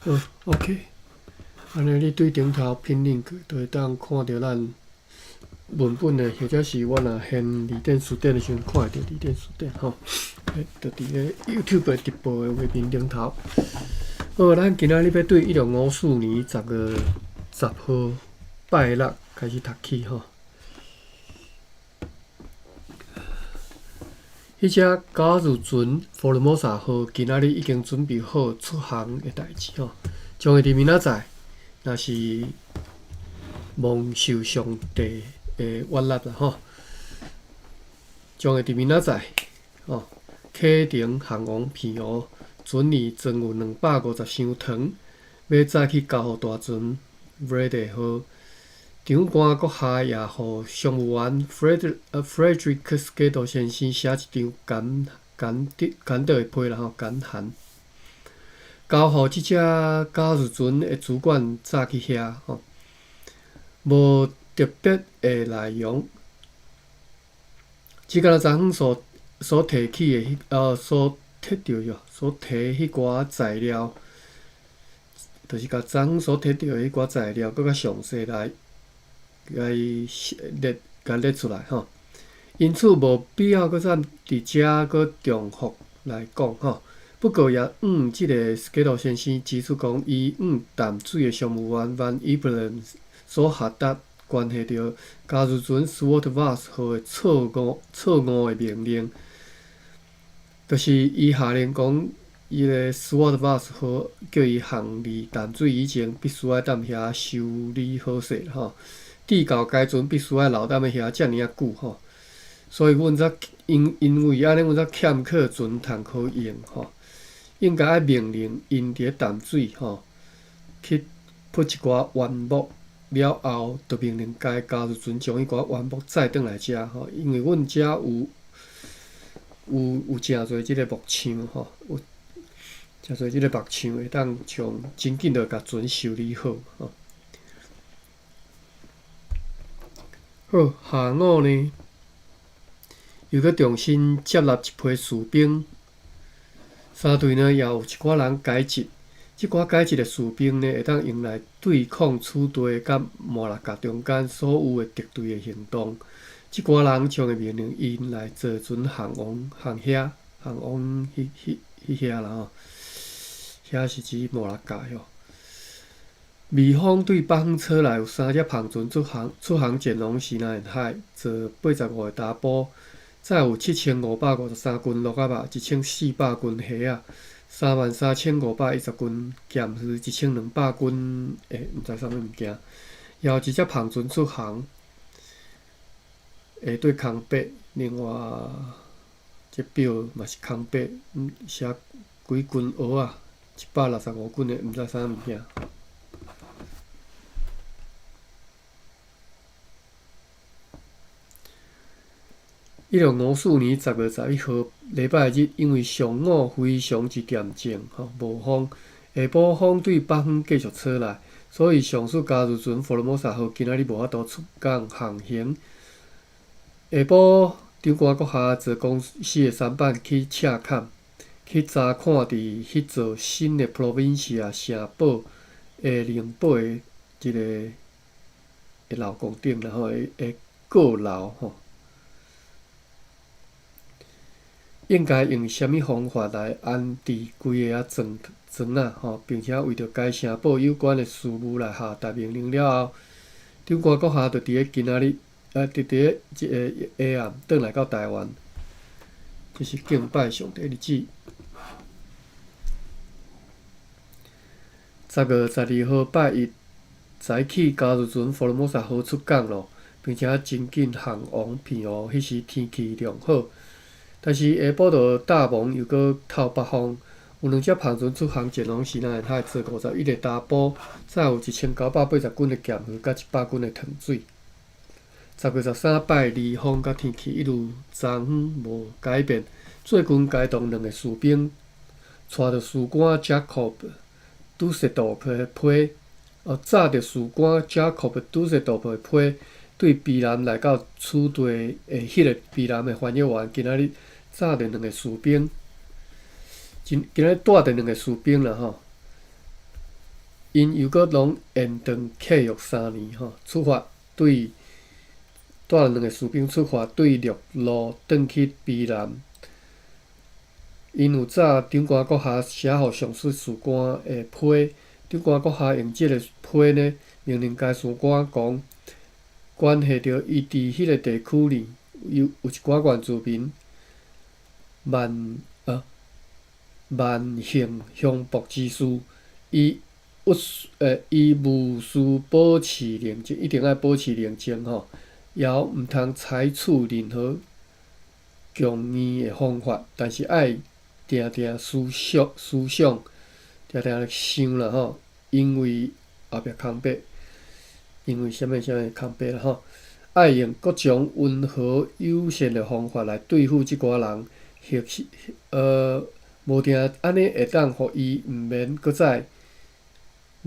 好，OK，按呢你對頂頭 pin link 就會當看著咱文本的，或者是我若現字典辭典的時陣，看會著字典辭典吼。就佇咧 YouTube 的直播的畫面頂頭。好，咱今仔日欲對1654年10月10號拜六開始讀起吼。彼隻加入船福爾摩沙號今仔日已經準備好出航的代誌吼，將會佇明仔載，若是蒙受上帝的悅納啦吼，將會佇明仔載吼啟程航往澎湖，船裡裝有250箱糖，欲載去交予大船 Vrede 號。長官閣下也予商務員 Frederick 斯基多先生寫一張簡簡短簡短的批啦吼，簡函，交予這隻加入船的主管載去遐吼，無特別的內容，只敢若昨昏所所提起的彼所提著所提彼寡材料，就是共昨昏所提著的彼寡材料，閣較詳細來。共伊列，共列出來吼，因此無必要閣再佇遮閣重複來講吼。不過也向這个斯基羅先生指出講，伊向淡水的商務員 Van Iblen 所下達關係著加入船 Swart Vos 號的錯誤錯誤的命令，就是伊下令講，伊个 Swart Vos 號叫伊航離淡水以前，必須愛踮遐修理好勢吼。至到該船必須愛留踮咧遐遮爾仔久吼，所以阮才因因為按呢，阮才欠缺船通好用吼，應該愛命令𪜶佇咧淡水吼去鋪一寡原木，了後就命令該加入船將彼寡原木載轉來遮吼，因為阮遮有有有誠濟這个木匠吼，有誠濟這个木匠會當將真緊就共船修理好吼。好，下午呢，又閣重新接納一批士兵。三隊呢，也有一寡人改職。這寡改職的士兵呢，會當用來對抗此地佮馬六甲中間所有的敵對的行動。這寡人將會命令𪜶來坐船航往航遐，航往彼彼彼遐啦吼。遐是指馬六甲喲。微風對北方吹來，有三隻帆船出航，出航前往西南海，坐85個查埔，載有7553斤鹿仔肉，1400斤蝦仔，33,510斤鹹魚，1200斤的毋知啥物物件。也有一隻帆船出航，會對空白。另外，這表嘛是空白，寫幾斤蚵仔，165斤的毋知啥物件。1654年10月11號，禮拜日，因為上午非常之恬靜，吼，無風，下晡風對北方繼續吹來，所以上述加入船福爾摩沙號今仔日無法度出港航行。下晡，長官閣下坐公司的舢板去赤崁，去查看佇彼座新的 Provincia 城堡的靈堡的一个樓閣頂，然後會會閣樓吼。應該用啥物方法來安置規个仔船船仔吼，並且為著該城堡有關的事務來下達命令了後，長官閣下就佇咧今仔日，佇佇咧這个下暗轉來到台灣，這是敬拜上帝日子。10月12號拜一早起，加入船福爾摩沙號出港囉，並且真緊航往澎湖，彼時天氣良好。但是下晡就大霧，又閣透北風，有兩隻帆船出航前往西南海，坐51個查埔，載有1980斤的鹹魚佮100斤的糖水。10月13拜二，風佮天氣一如昨昏無改變。最近該動兩个士兵，帶著士官 Jacob Dusseldorp 的批，哦，載著士官 Jacob Dusseldorp 的批，對卑南來到此地的彼个卑南的翻譯員，今仔日載著兩个士兵，今今仔日帶著兩个士兵啦吼， 𪜶又閣攏延長契約3年吼，出發對帶兩个士兵出發對陸路轉去卑南。𪜶有早長官閣下寫予上述士官的批，長官閣下用這个批呢，命令該士官講，關係著伊佇彼个地區裡有一寡原住民蠻橫凶暴之事，伊務須保持冷靜，一定愛保持冷靜吼，猶毋通採取任何強硬的方法，但是愛定定思想思想，定定想啦吼，因為後壁空白，因為啥物啥物空白啦吼，愛用各種溫和友善的方法來對付這寡人，或是無定按呢會當予伊毋免閣再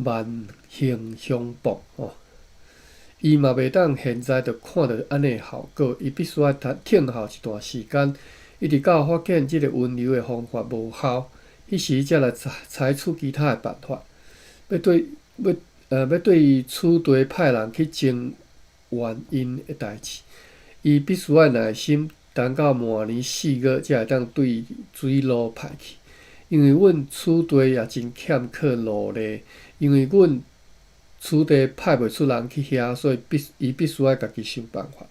蠻橫凶暴吼。伊嘛袂當現在就看著按呢效果，伊必須愛等候一段時間，一直到發現這个溫柔的方法無效，彼時才來採取其他的辦法。欲對此地派人去增援𪜶的代誌，伊必須愛耐心等到明年4月才會當對水路派去。因為阮此地也真欠缺勞力，因為阮此地派袂出人去遐，所以伊必須愛家己想辦法。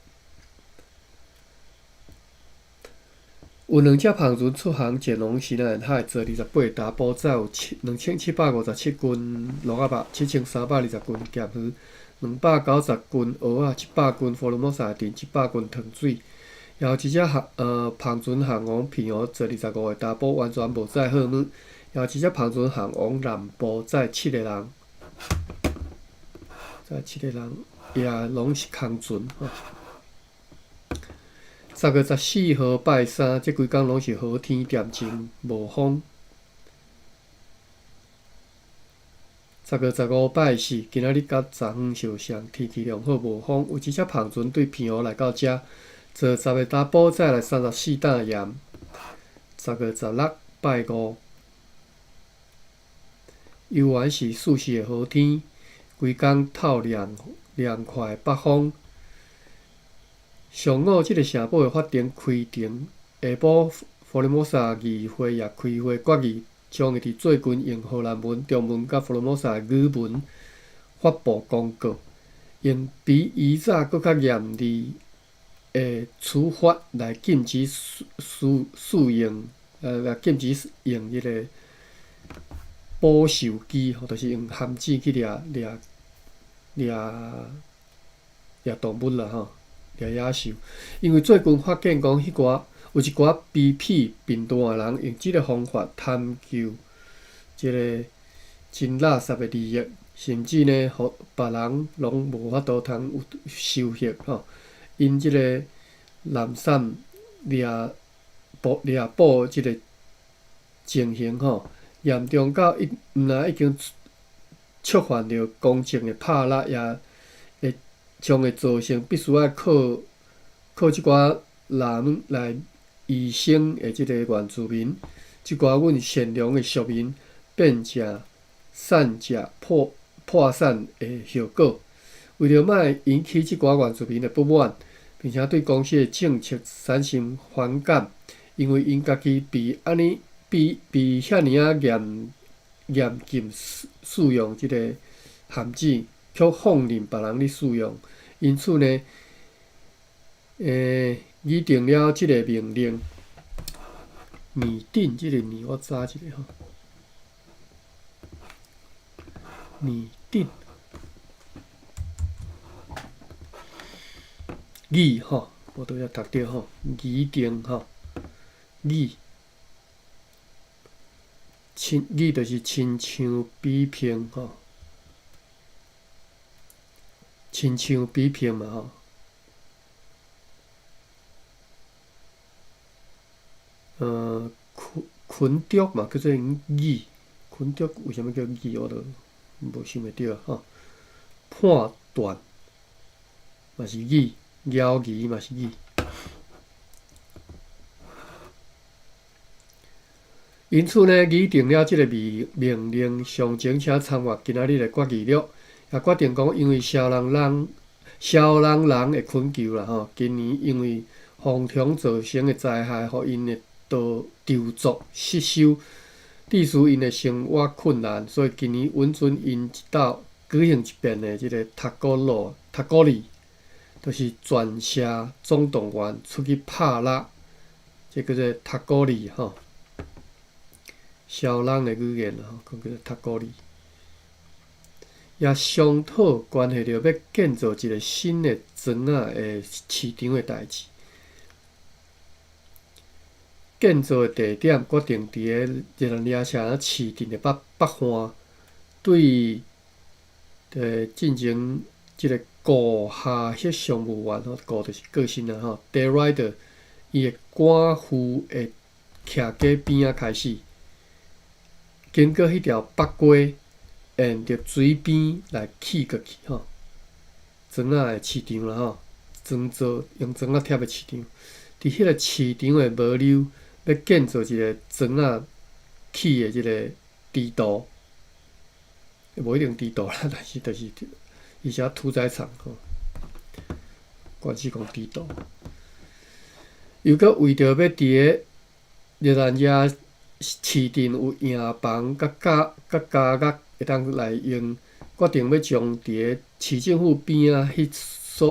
有兩隻帆船出航前往西南海，載28查埔，載有2757斤蘆仔肉，7320斤鹹魚，290斤蚵仔，700斤福爾摩沙的腸，100斤糖水。也有一隻帆船航往澎湖，載25个查埔，完全無載貨物。也有一隻帆船航往南部，載七个人，載七个人，也攏是空船吼。10月14號拜三，這幾工攏是好天恬靜，無風。10月15拜四，今仔日佮昨昏相像，天氣良好，無風。有一隻帆船對澎湖來到遮，載10个查埔，載來34擔鹽。10月16拜五，猶原是四時的好天，規工透涼涼快的北風。上午，這个城堡的法庭開庭，下晡福爾摩沙議會也開會決議，將會佇最近用荷蘭文、中文佮福爾摩沙的語文發布公告，用比以早閣較嚴厲的處罰來禁止使用，來禁止用彼个捕獸機，就是用頟子去掠掠掠掠動物啦吼。掠野獸，因為最近發現講，彼寡有一寡卑鄙貧惰的人，用這个方法貪求這个真垃圾的利益，甚至呢，予別人攏無法度通有收穫吼。𪜶這个濫散掠捕掠捕這个情形吼，嚴重到伊毋但已經觸犯著公正的法律，也會將會造成必須愛靠靠這寡人來維生的這个原住民，這寡阮善良的屬民變成散食破產的後果。為著莫引起這寡原住民的不滿，並且對公司的政策產生反感，因為𪜶家己被按呢被遐爾仔嚴禁使用這个頟子，卻放任別人咧使用，因此呢，擬定了這个命令。擬定這个字我查一下吼。擬定，擬吼，我拄才讀著吼，擬定吼，擬，親擬就是親像比拼吼。親像比拼嘛吼，群竹嘛叫做擬，群竹為啥物叫擬？我都無想袂著吼。判斷嘛是擬，枵魚嘛是擬。因此呢，擬定了這个命令，詳情請參閱今仔日的決議錄，也決定講，因為蕭人人蕭人人的懇求啦吼，今年因為風颱造成的災害，予𪜶的稻作失收，致使𪜶的生活困難，所以今年允准𪜶一鬥舉行一遍的這个讀鼓路讀鼓禮，就是全社總動員出去拍獵，這叫做讀鼓禮吼。蕭人的語言吼，講叫做讀鼓禮，也商討關係著欲建造一个新的庄仔的市場的代誌。建造的地點決定佇个熱那亞市鎮的北岸，對進前這个顧夏彼商務員吼，顧就是過身啦吼，戴瑞伊的官府的徛家邊仔開始。經過彼條北溪，沿著水邊來去過去吼，庄仔的市場啦吼，磚做用磚仔疊的市場，佇彼个市場的無溜，欲建造一个庄仔起的這个池道，無一定池道啦，但是就是伊寫屠宰場吼，關係講池道，又閣為著欲佇个熱那亞市鎮有營房佮家樂會當來用，決定欲將佇个市政府邊仔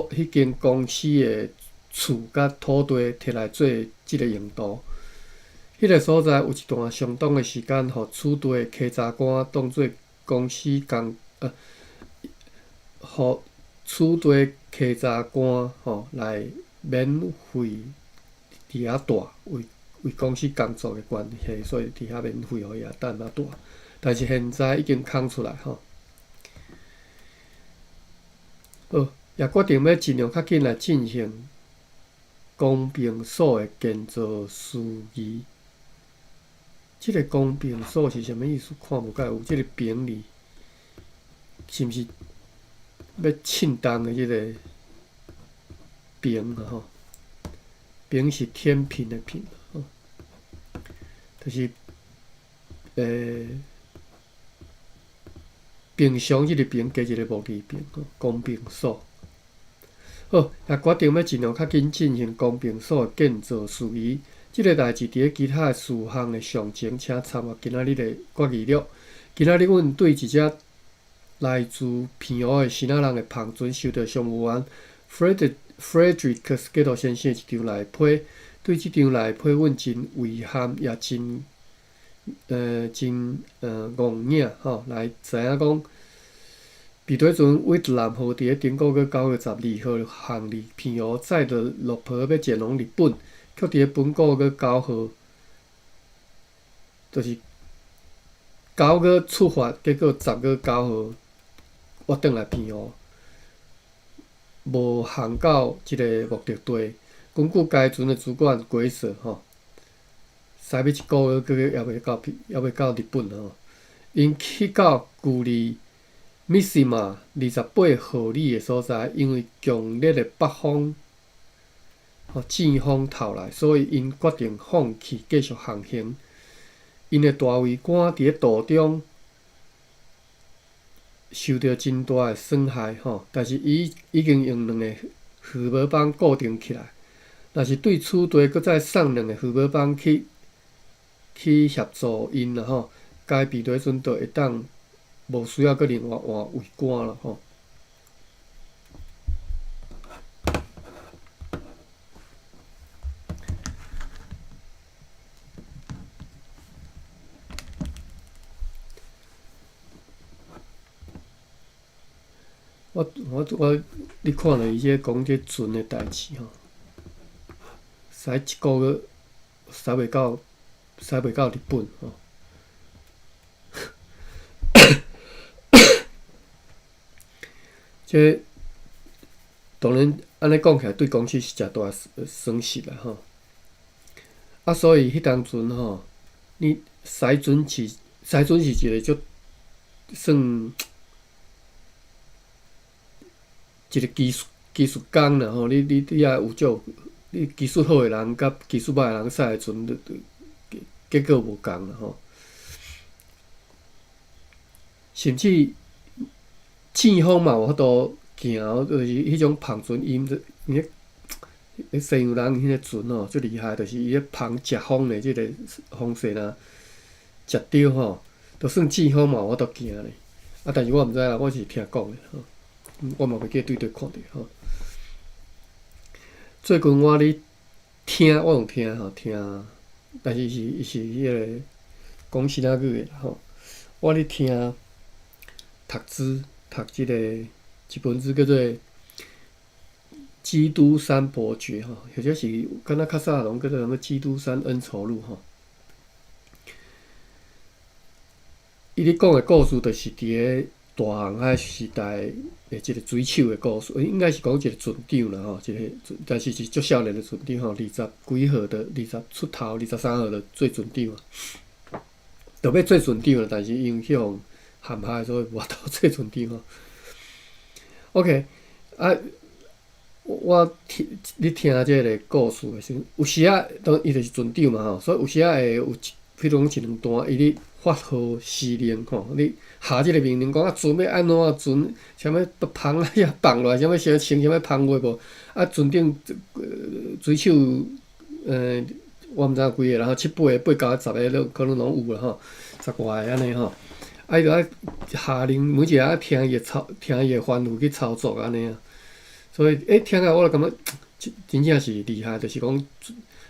彼間公司的厝佮土地摕來做這个用途。彼个所在有一段相當的時間，予此地的稽查官當做公司工，予此地稽查官吼來免費佇遐住，為公司工作的關係，所以佇遐免費予伊踮遐住。但是現在已經空出來吼。好，也決定欲盡量較緊來進行公平所的建造事宜。這个公平所是啥物意思？看無蓋有這个平字，是毋是欲稱重的這个平啊？吼，平是天平的平。就是，平常這个平加一个木字邊，公平所。好，也決定欲盡量較緊進行公平所的建造事宜。這个代誌佇个其他的事項的詳情，請參閱今仔日的決議錄。今仔日阮對一隻來自澎湖的新仔人的帆船收著商務員 Frederick 斯先生的一張內批。對這張內批，阮真遺憾，也真戇影吼，來知影講，彼底陣威特南號佇咧頂個月9月12號航離澎湖，載著樂婆欲前往日本，卻佇咧本個月9號，就是9月出發，結果10月9號我轉來澎湖，無航到這个目的地。根據該船的主管解說，吼，駛欲一个月，閣猶未到日本吼。𪜶去到距離美西馬28毫里的所在，因為強烈的北風吼陣風透來，所以𪜶決定放棄繼續航行。𪜶的大桅杆佇咧途中受著真大的損害吼，但是伊已經用兩个魚帽枋固定起來。若是對此地閣再送兩个魚帽枋去協助𪜶啦吼，該避雷船就會當無需要閣另外換桅杆啦吼。我，你看著伊這講這船的代誌吼。駛一个月，駛袂到日本吼。這當然按呢講起來，對公司是誠大損失啦吼。啊，所以彼當陣吼，你駛船是一个足算一个技術工啦吼。你愛有足。你技術好的人佮技術䆀的人駛的船，結果無仝啦吼。甚至旋風嘛有法度行，就是彼種帆船，伊毋是伊西洋人彼个船吼，足厲害，就是伊咧帆食風的這个方式啦，食著吼，就算旋風嘛有法度行咧。啊，但是我毋知啦，我是聽講的吼，我嘛袂記對佗看著吼。最近我咧聽，我用聽吼聽，但是是彼个講希臘語的吼。我咧聽讀書，讀這个一本書叫做《基督山伯爵》吼，或者是敢若較早攏叫做啥物《基督山恩仇錄》吼。伊咧講的故事，就是佇个大航海時代的一個水手的故事，應該是講一個船長啦吼，一個但是是足少年的船長吼，二十幾歲的，二十出頭，23歲就做船長啊，就欲做船長啦，但是因為去予陷害，所以無法度做船長吼。OK，啊，我聽你聽這个故事的時陣，有時仔當伊就是船長嘛吼，所以有時仔會有一，彼如講一兩段，伊咧發號施令吼，你下這个命令講啊，船欲按怎船，啥物帆啊遐放落來，啥物啥穿啥物帆襪無？啊，船頂水手，我毋知有幾个，然後七八个、八九个、十個，攏可能攏有啦吼，十外个按呢吼。啊，伊就愛下令，每一个愛聽伊的操，聽伊的吩咐去操作按呢啊。所以，聽起來我就感覺真正是厲害，就是講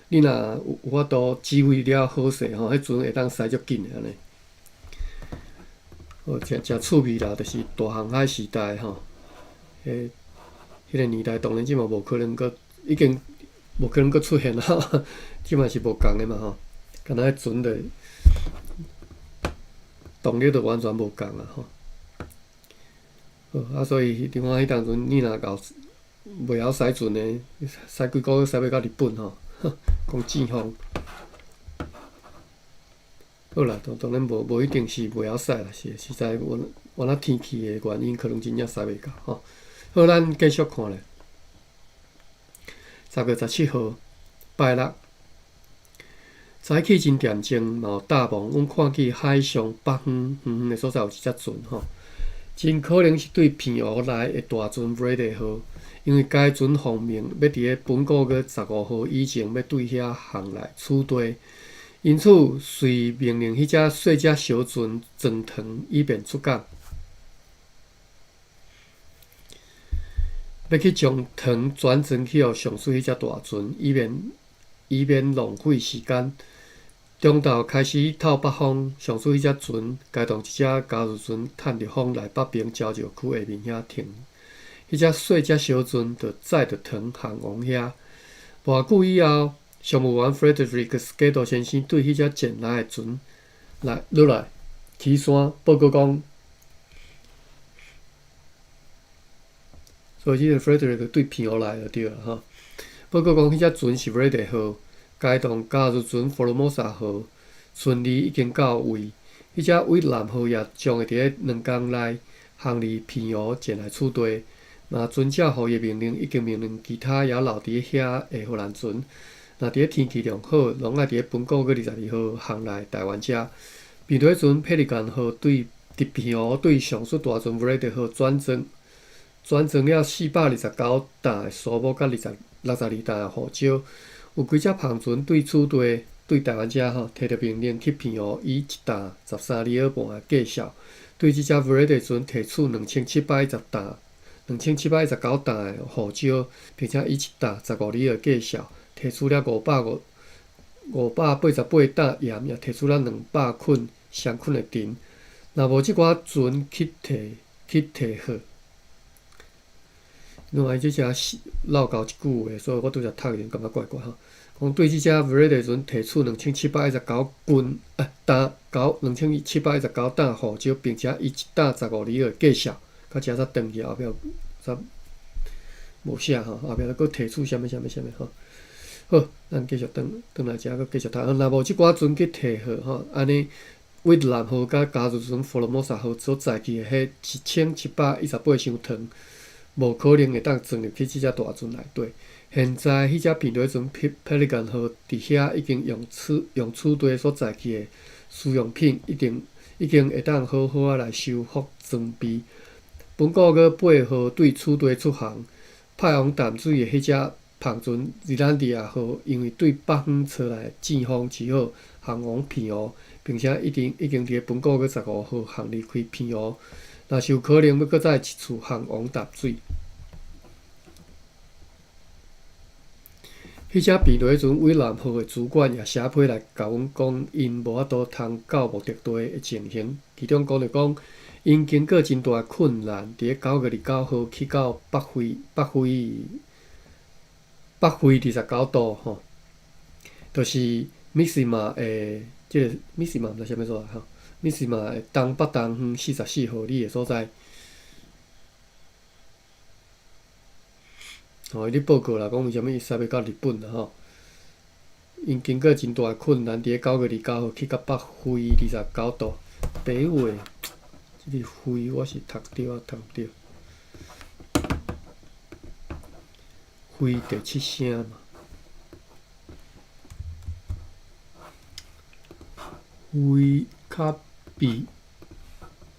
你若有法度指揮了好勢吼，彼船會當駛足緊的按呢。哦，誠誠趣味啦，就是大航海時代吼，彼个年代當然這嘛無可能閣已經無可能閣出現啦，這嘛是無仝的嘛吼，敢若彼船就動力就完全無仝啊吼。好啊，所以另外彼當陣你若𠢕袂曉駛船的，駛幾個月駛欲到日本吼，講旋風。好啦，當然無一定是袂曉駛啦，是實在原來天氣的原因，可能真正駛袂到吼。好，咱繼續看咧。10月17號，拜六，早起真恬靜，嘛有罩霧。阮看見海上北方遠遠的所在有一隻船吼，真可能是對澎湖來的大船 Vrede 號，因為該船奉命欲佇咧本個月15號以前欲對遐航來取地，因此遂命令彼隻細隻小船裝糖，以便出港。欲去將糖轉裝去予上述彼隻大船，以免浪費時間。中晝開始透北風，上述彼隻船共同一隻加襶船趁著風來北爿礁石區下面遐停。彼隻細隻小船就載著糖航往遐。無偌久以後，商務員 Frederick Skiddo 先生對彼隻前來的船來落來起山報告講，所以這个 Frederick 對澎湖來就對啦吼。報告講，彼隻船是 Vrede 號，共同加襶船 Formosa 號順利已經到位。彼隻越南號也將會佇咧2工內航離澎湖前來取地。嘛遵照予伊的命令，已經命令其他猶留佇遐的荷蘭船，若佇咧天氣良好，攏愛佇咧本個月22號航來台灣遮。面對彼陣佩利干號對佇澎湖對上述大船 Vrede 號轉裝了429擔的蘇木佮62擔的胡椒，有幾隻帆船對此地對台灣遮吼，提著命令去澎湖以一擔13里爾半的價數，對這隻 Vrede 船提取2710擔。2719擔的胡椒，並且以一擔15里爾價數提取了588擔鹽，也提取了200捆雙捆的藤。若無這寡船去提貨，因為這隻是落猴一句話，所以我拄才讀的時陣感覺怪怪吼。講對這隻 Vrede 船提取2719斤擔九2719擔胡椒，並且以一擔15里爾價數。到遮才斷去，後壁才無寫吼，後壁閣提取啥物啥物啥物吼。好，咱繼續轉轉來遮，閣繼續讀。若無這寡船去提貨吼，按呢越南號佮加襶船福羅摩薩號所載去的彼1718箱糖，無可能會當裝入去這隻大船內底。現在，彼隻平底船 Pelican 號佇遐已經用此地所載去的使用品，已經會當好好仔來修復裝備。本個月8號對此地出航，派往淡水的彼隻帆船 Zeelandia 號，因為對北方吹來的陣風，只好航往澎湖，並且已經佇咧本個月15號航離開澎湖。若是有可能，欲閣再一次航往淡水。彼隻平底船威廉號的主管也寫批來共阮講，𪜶無法度通到目的地的情形。其中講著講，𪜶經過真大的困難，佇咧9月29號去到北緯29度吼，就是 Misima 的這个 Misima 毋知啥物所在吼，Misima 的東北東方44毫里的所在。吼，伊咧報告啦，講為啥物伊駛欲到日本啦吼？𪜶經過真大的困難，佇咧9月29號去到北緯29度。北緯，這个緯我是讀著抑讀毋著？緯第七聲嘛。緯 copy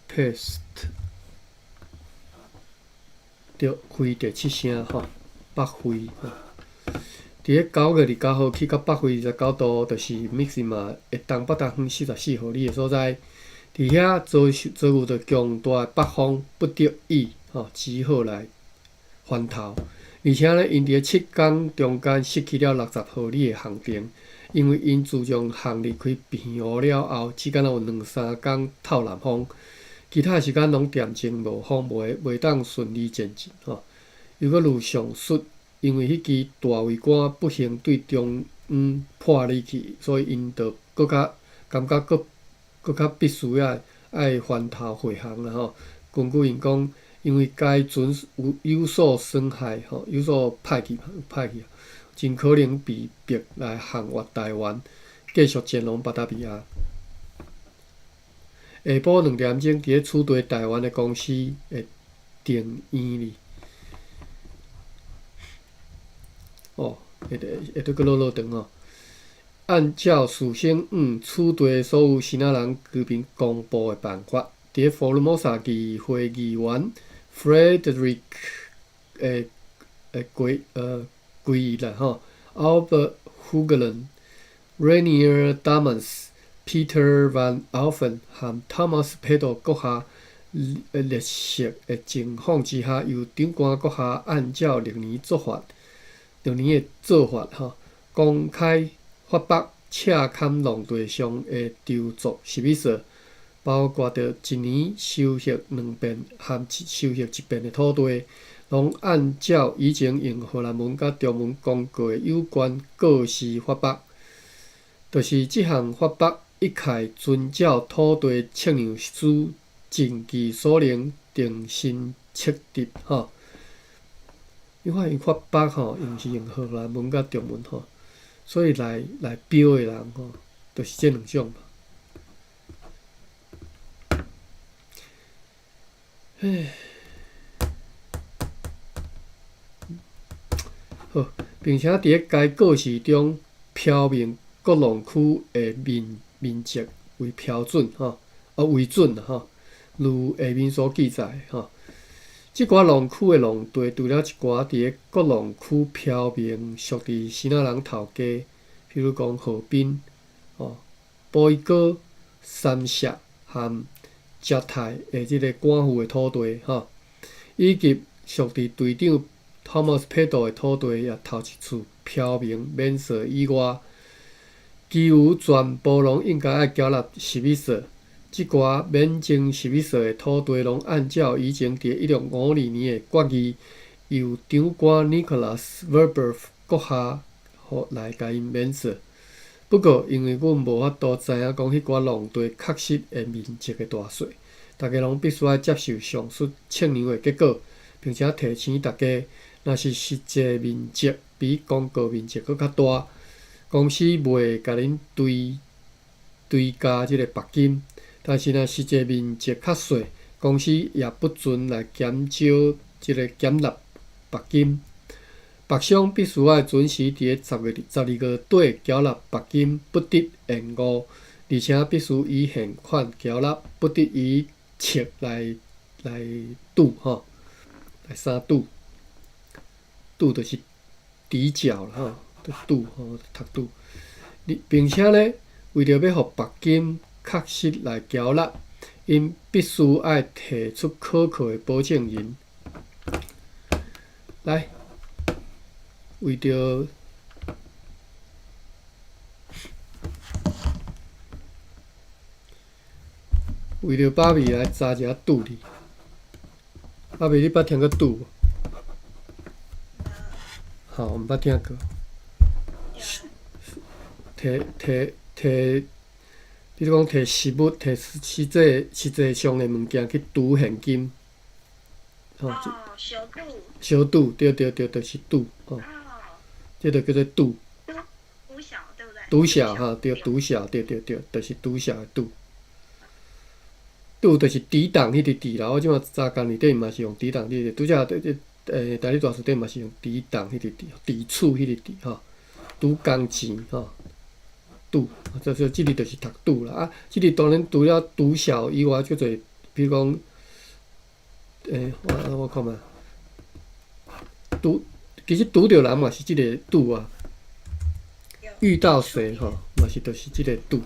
paste，對，緯第七聲吼。北緯吼，佇咧9月29號去到北緯29度，就是 Misima 的東北東方44毫里的所在。佇遐遭遇著強大的北風，不得已吼，只好來翻頭。而且呢，𪜶佇咧7工中間失去了60毫里的航程，因為𪜶自從航離開澎湖了後，只敢若有兩三工透南風，其他時間攏恬靜無風，袂當順利前進吼。又閣如上述，因為彼支大桅杆不幸對中央破離去，所以𪜶就閣較感覺閣較必須愛翻頭回航啦吼。根據𪜶講，因為該船有所損害吼，有所歹去，真可能被迫來航越台灣，繼續前往巴達維亞。下晡2點鐘，佇咧此地台灣的公司的電院裡。哦，會得閣落落長吼。按照事先向此地所有支那人居民公布的辦法，佇咧福爾摩沙議會議員 Frederick 的規議啦吼，Albert Hoogland、Rainier Dammers、Peter Van Alphen 和 Thomas Peto 閣下列席的情況之下，由長官閣下按照歷年的做法吼，公開發布赤崁農地上的籌作協議書，包括著一年收穫兩遍和收穫一遍的土地，攏按照以前用荷蘭文佮中文公告的有關告示發布。就是這項發布一概遵照土地測量師盡其所能重新測得吼。因為伊發布吼，用是用荷蘭文佮中文吼，所以來標的人吼，就是這兩種。唉，好，並且佇咧該告示中標明各農區的面積為標準吼，為準吼，如下面所記載吼。這寡農區的農地，除了一寡佇咧各農區標明屬佇支那人頭家，譬如講河濱、埔伊哥、三峽和石泰的這个官府的土地，吼，以及屬佇隊長 Thomas Peto 的土地，也頭一次標明免稅以外，其餘全部攏應該愛繳納什一稅。這寡免徵什一稅的土地，攏按照以前佇1652年的決議，由長官 Nicholas Verburgh 閣下予來共𪜶免稅。不過，因為阮無法度知影講彼寡農地確實的面積的大細，大家攏必須愛接受上述測量的結果，並且提醒大家，若是實際面積比公告面積閣較大，公司袂共恁追加這个罰金。但是若實際面積較細，公司也不准來減少這个減納罰金。縛商必須愛準時佇咧10月12月底繳納縛金，不得延誤，而且必須以現款繳納，不得以冊來賭吼，來啥賭？賭就是抵繳啦吼，賭吼，讀賭。並且咧，為著欲予縛金確實來繳納，𪜶必須愛提出可靠的保證人。來，為著芭比來查一下賭字。芭比，你捌聽過賭無？吼，毋捌聽過。提提提，比如講提實物、提實際上的物件去賭現金。吼，哦，相賭。相賭，對對對，就是賭，吼。這就叫做賭。賭小，對不對？賭小哈，對，賭小，對對對，就是賭小的賭。賭就是抵擋彼个字啦，我這馬查工內底嘛是用抵擋彼個，拄才佇台語大辭典嘛是用抵擋彼個字，抵觸彼個字吼，賭工錢吼，賭，就是這个就是讀賭啦。啊，這个當然除了賭小以外，叫做比如講，我看覓，拄其實拄著人嘛是這个拄啊，遇到誰吼嘛是就是這个拄，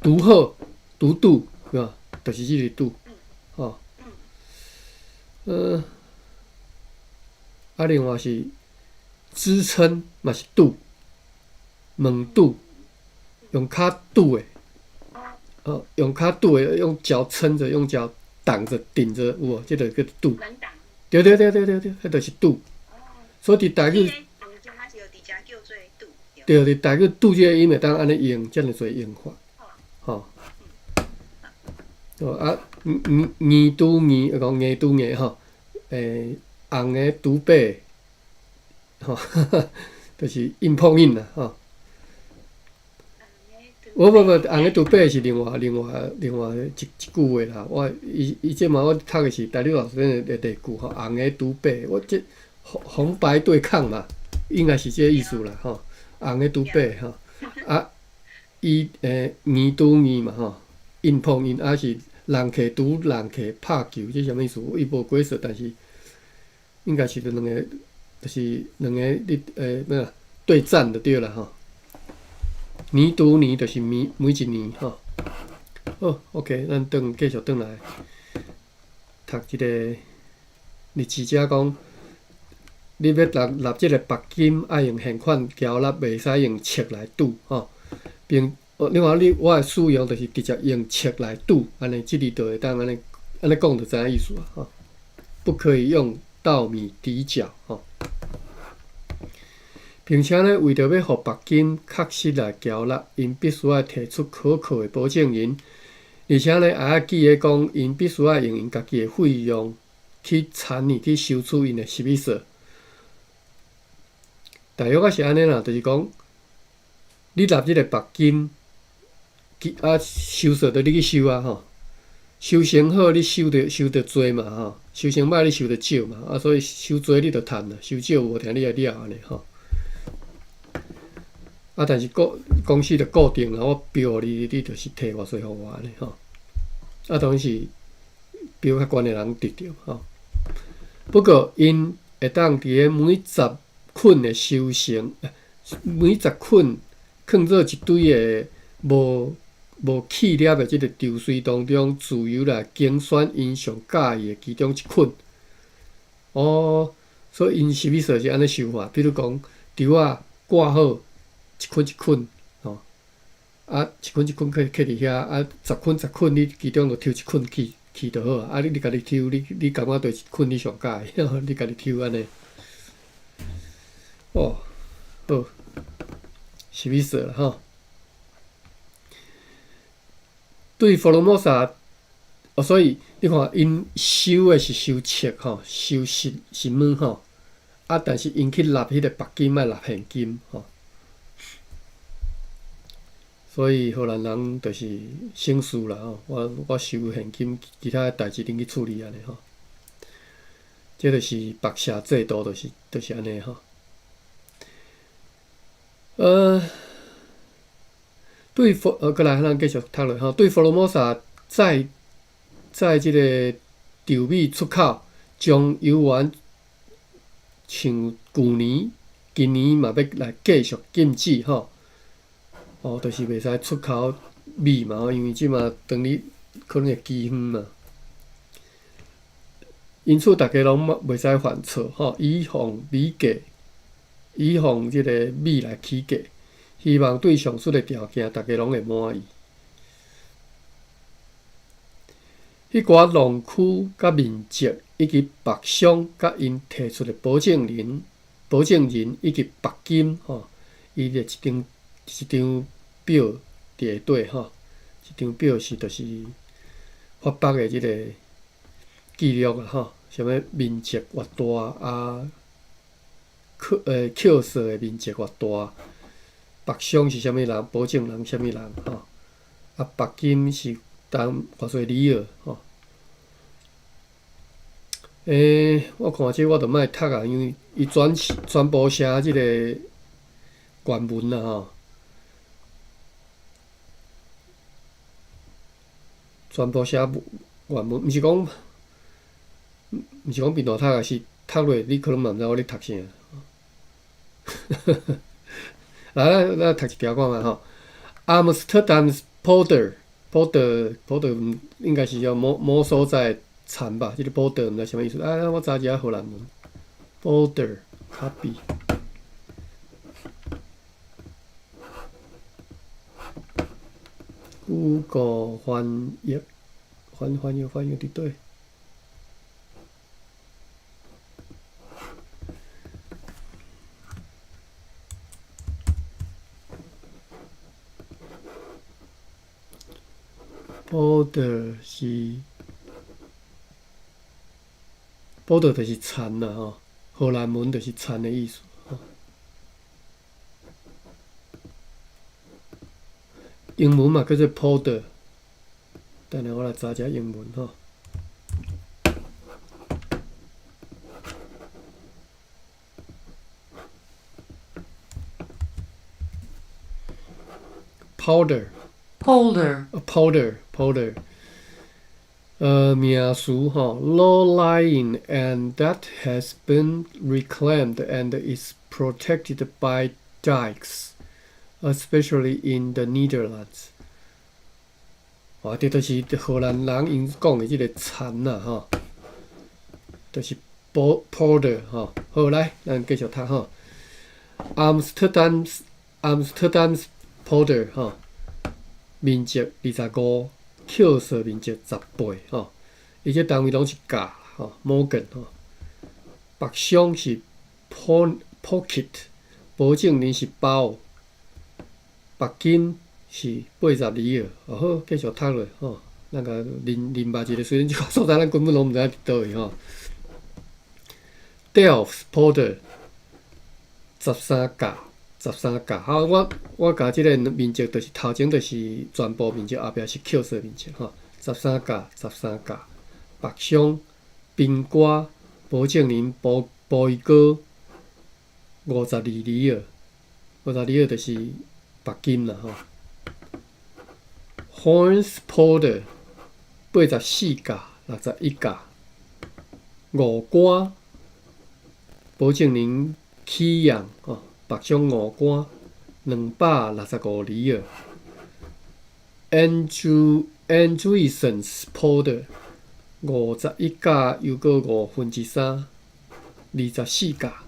拄好拄拄對吧？就是這个拄，吼，啊，另外是支撐嘛是拄，門拄，用跤拄的，哦，用跤拄的，用腳撐著，用腳擋著、頂著，有無？這个叫拄。對對對對對對，彼就是拄。所以佇台語，對，佇台語拄這個音會當按呢用，遮爾濟用法，吼。哦啊，硬硬拄硬，講硬拄硬吼，紅的拄白，吼，就是硬碰硬啦，吼。無無無，紅的拄白是另外一句話啦。我伊伊這馬我讀的是台語老師的例句吼，紅的拄白，我這紅白對抗嘛，應該是這個意思啦，吼。紅的拄白吼，啊，伊硬拄硬嘛吼，硬碰硬，啊是人客拄人客拍球，這啥物意思？伊無解釋，但是應該是兩個，就是兩個你欲怎對戰就對啦吼。年拄年就是每一年吼。好，OK，咱轉繼續轉來讀這个日誌遮講，你欲納這个縛金，愛用現款繳納，袂使用冊來賭吼。並另外你我的使用就是直接用冊來賭，按呢，這裡就會當按呢按呢講就知影意思啊吼。不可以用稻米抵繳吼。並且呢，為著欲予縛金確實來繳納，𪜶必須愛提出可靠的保證人，而且呢，還愛記得講，𪜶必須愛用𪜶家己的費用去參與去收取𪜶的事務所。大約仔是按呢啦，就是講，你納這个縛金，啊收稅著你去收啊吼，收成好你收著濟嘛吼，收成歹你收著少嘛，啊所以收濟你就趁啦，收少無聽你來掠按呢吼。啊，但是公司就固定啦，我標予你，你就是提偌濟予我按呢吼。啊，當然是標較懸的人得著吼。不過𪜶會當佇咧每10捆的收成，每十捆囥做一堆的無氣粒的這个稻穗當中，自由來揀選𪜶上佮意的其中一捆。哦，所以𪜶是物說是按呢收法，比如講，稻仔掛好。一捆一捆，吼，啊，一捆一捆囥佇遐，啊，十捆十捆，你其中就抽一捆去就好啊。啊，你家己抽，你感覺佗一捆你上佮意，你家己抽按呢。哦，好，是物說啦吼？對福爾摩沙，哦，所以你看，𪜶收的是收冊吼，收實物吼，啊，但是𪜶去納彼个縛金愛納現金吼。所以荷蘭人就是省事啦吼，我收現金，其他的代誌恁去處理按呢吼。這就是縛舍制度，就是按呢吼。對佛，閣來，咱繼續讀落吼。對福爾摩沙載載這个稻米出口，將油丸像舊年、今年嘛欲來繼續禁止吼。哦，就是袂使出口米嘛，因為這馬當咧可能會饑荒嘛。因此，逐家攏袂使犯錯吼，以防米價，以防這个米來起價。希望對上述的條件，逐家攏會滿意。彼寡農區佮面積，以及縛商佮𪜶提出的保證人、保證人以及縛金吼，伊的一張一張表佇下底吼，這張表是就是發縛的這个記錄啊吼，啥物面積偌大啊，扣稅的面積偌大。縛商是啥物人？保證人啥物人？吼，啊，縛金是當偌濟里爾？吼。我看這我就莫讀啊，因為伊全部寫這個原文啦吼，全部寫原文，毋是講貧惰讀啊，是讀落你可能嘛毋知我咧讀啥。來，咱讀一條看覓吼。Amsterdamse polder，polder，polder 應該是叫某某所在田吧？這个 polder 毋知啥物意思。啊，我查一下荷蘭文。polder copy。Google 翻譯，翻譯佇佗？Polder 是 polder 就是田啦吼，荷蘭文就是田的意思吼。英文嘛叫做 polder，等下我來查一下英文吼。Powder。 Polder. Polder, polder，名詞吼，low-lying and that has been reclaimed and is protected by dikes, especially in the Netherlands。哇，這就是荷蘭人𪜶講的這个田啦吼，就是 polder 吼。好，來，咱繼續讀吼。Amsterdamse polder 吼。面積25，扣稅面積18吼。伊這單位攏是甲吼，morgen 吼。縛商是 pocket，保證人是包，縛金是80里爾。哦好，繼續讀落吼。咱共認認捌一下，雖然這個所在咱根本攏毋知影佇佗位吼。Delft polder 13甲。13甲，好，我共這个面積就是頭前就是全部面積，後壁是扣稅面積吼。13甲，13甲，縛商、冰瓜、保證人、波波伊哥，52里爾，52里爾就是縛金啦吼。Hoornse polder 84甲，61甲，五官，保證人起用吼。縛商五官265里爾，Andriesen's polder 51甲又閣3/5，24甲。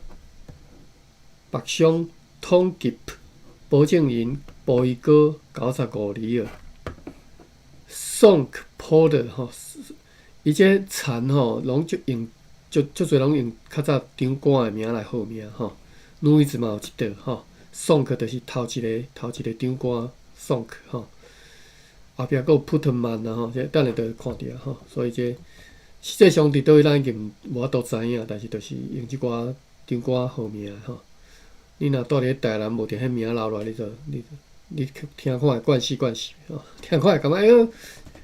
縛商統吉保證人波伊哥95里爾，Sonk polder 吼，伊這田吼攏足用足足濟攏用較早長官的名來號名吼。Nuits 嘛有一道吼，Sonk 就是頭一個長官 Sonk 吼，後壁閣有 Putman 啊吼，這等下就會看著吼，所以這實際上佇佗位咱已經無法度知影，但是就是用這寡長官號名吼。你若蹛佇咧台南無著彼名留落來，你就你你聽看會慣勢慣勢吼，聽看會感覺哎喲，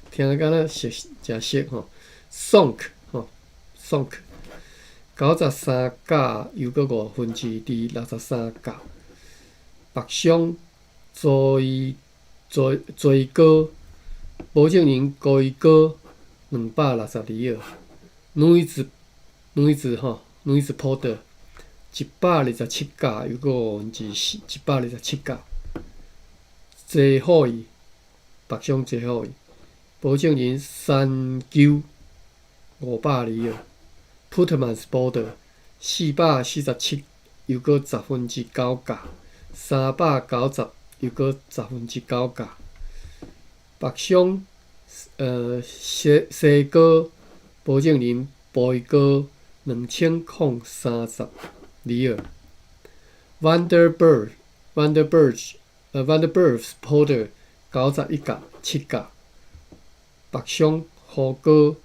聽敢若熟誠熟吼。Sonk 吼，Sonk， 93甲又閣2/5 六十三甲。北上朱伊追追高，保證人高伊高262號。女子女子吼，女子 porter 127甲又閣4/5，127甲。濟好伊，北上濟好伊，保證人三九502號。Putman's Polder 447又閣9/10甲，390又閣9/10甲。北上西西高保證人背高2032號。Vanderburg Vanderburg Vanderburg's Polder 91甲7甲。北上胡高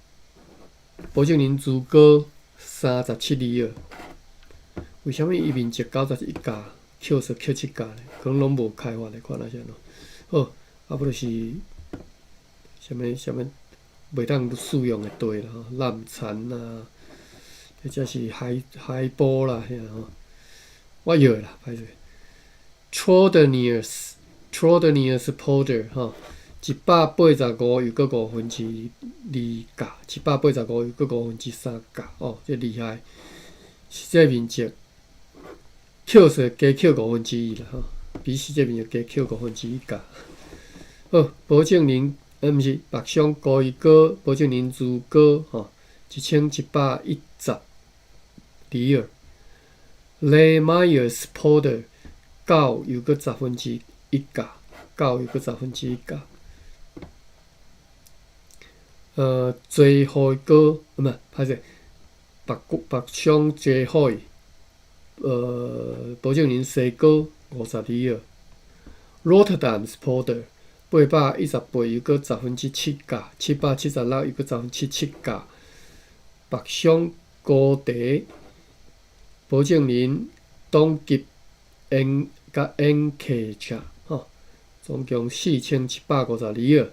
保證人朱高37里。為啥物伊面積91甲，扣說扣7甲呢？可能攏無開發的款啊，是按怎？好，啊無就是啥物啥物袂當使用的地啦吼，濫田啦，或者是海海埔啦，遐吼。我藥啦，歹勢。Troldeners Troldeners Polder 吼，185又閣2/5甲，185又閣3/5甲，哦，這厲害。實際面積扣說加扣1/5啦吼，比實際面積加扣1/5甲。好，保證人，毋是北上高伊高，保證人朱高吼，1110里。Lehmeyer's Polder 9又閣1/10甲，9又閣1/10甲。濟海高，毋是，歹勢，北北上濟海，保證人西高52。Rotterdam's Polder 818又閣7/10甲，776又閣7/7甲。北上高地，保證人董吉恩佮恩客車，吼，總共4152。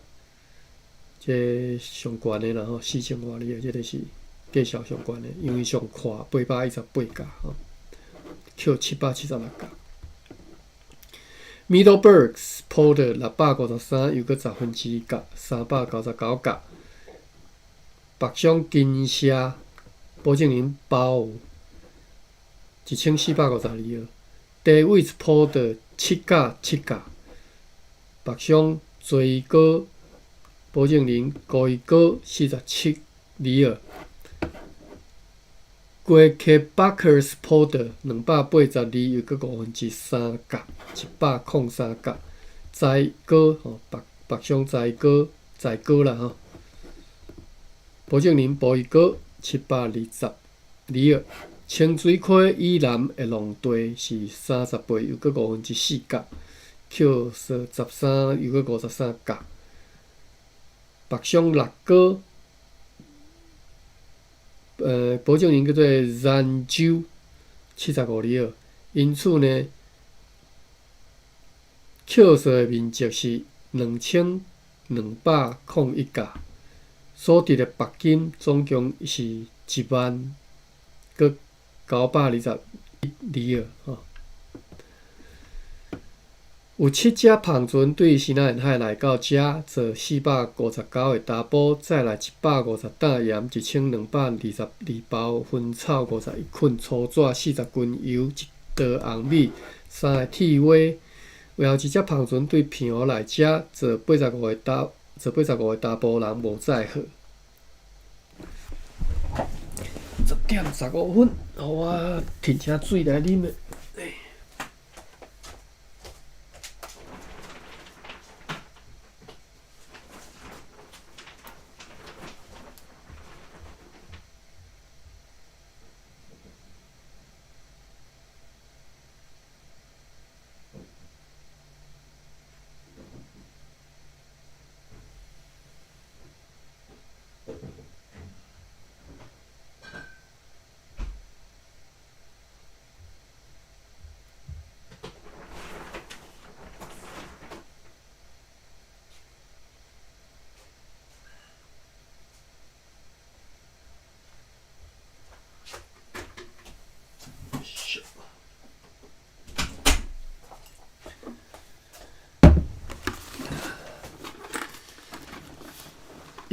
這上懸的啦吼，四千外里，這個是介紹上懸的，因為上闊818甲吼，扣776甲。Middleburg's Polder 653又閣1/10甲，399甲。北上金社保證人包1452號。Davis Polder 7甲7甲。北上最高保證人高伊高47里。Koekebakkers Polder 282又閣3/5甲，103甲。在高吼，北北上在高在高啦吼。保證人保伊高722里。清水溪以南的農地是38又閣4/5甲，扣說13又閣53甲。北上六高，保證人叫做蘭州75里。因此呢，扣稅的面積是2201甲，所得的罰金總共是1萬閣921里吼。有七隻帆船對西南沿海來到遮，坐459个查埔，載來150擔鹽、1222包薰草、51捆粗紙、40斤油、1袋紅米、三个鐵鍋。有一隻帆船對澎湖來遮，坐85個查埔人無載荷。10點15分，予我提醒水來啉的。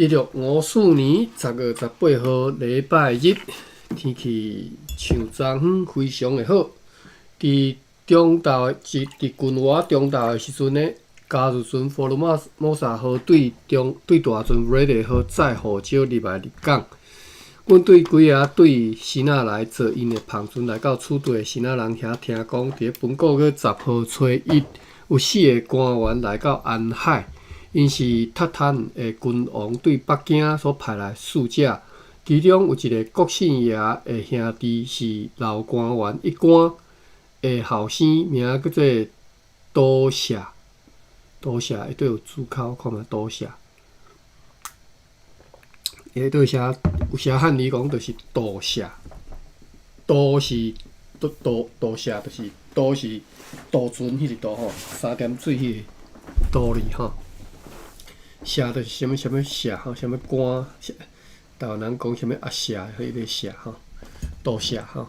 1654年10月18號，禮拜日，天氣像昨昏非常的好。佇中晝的佇近倚中晝的時陣呢，加入船福爾摩沙號對中對大船瑞德號載胡椒入來入港。阮對幾仔對新仔來坐𪜶的帆船來到此地的新仔人遐聽講，佇咧本個月10號初一，有四个官員來到安海，𪜶是韃靼的君王對北京所派來使者，其中有一个郭姓爺的兄弟是老官員一官的後生，名叫做多謝。多謝，下底有注口，看覓多謝。下底寫有寫漢語講，就是多謝。多是多多多謝，就是多是渡船彼個渡吼，三點水彼个渡字吼。謝就是啥物啥物謝吼，啥物官，台灣人講啥物阿謝，彼个謝吼，多謝吼。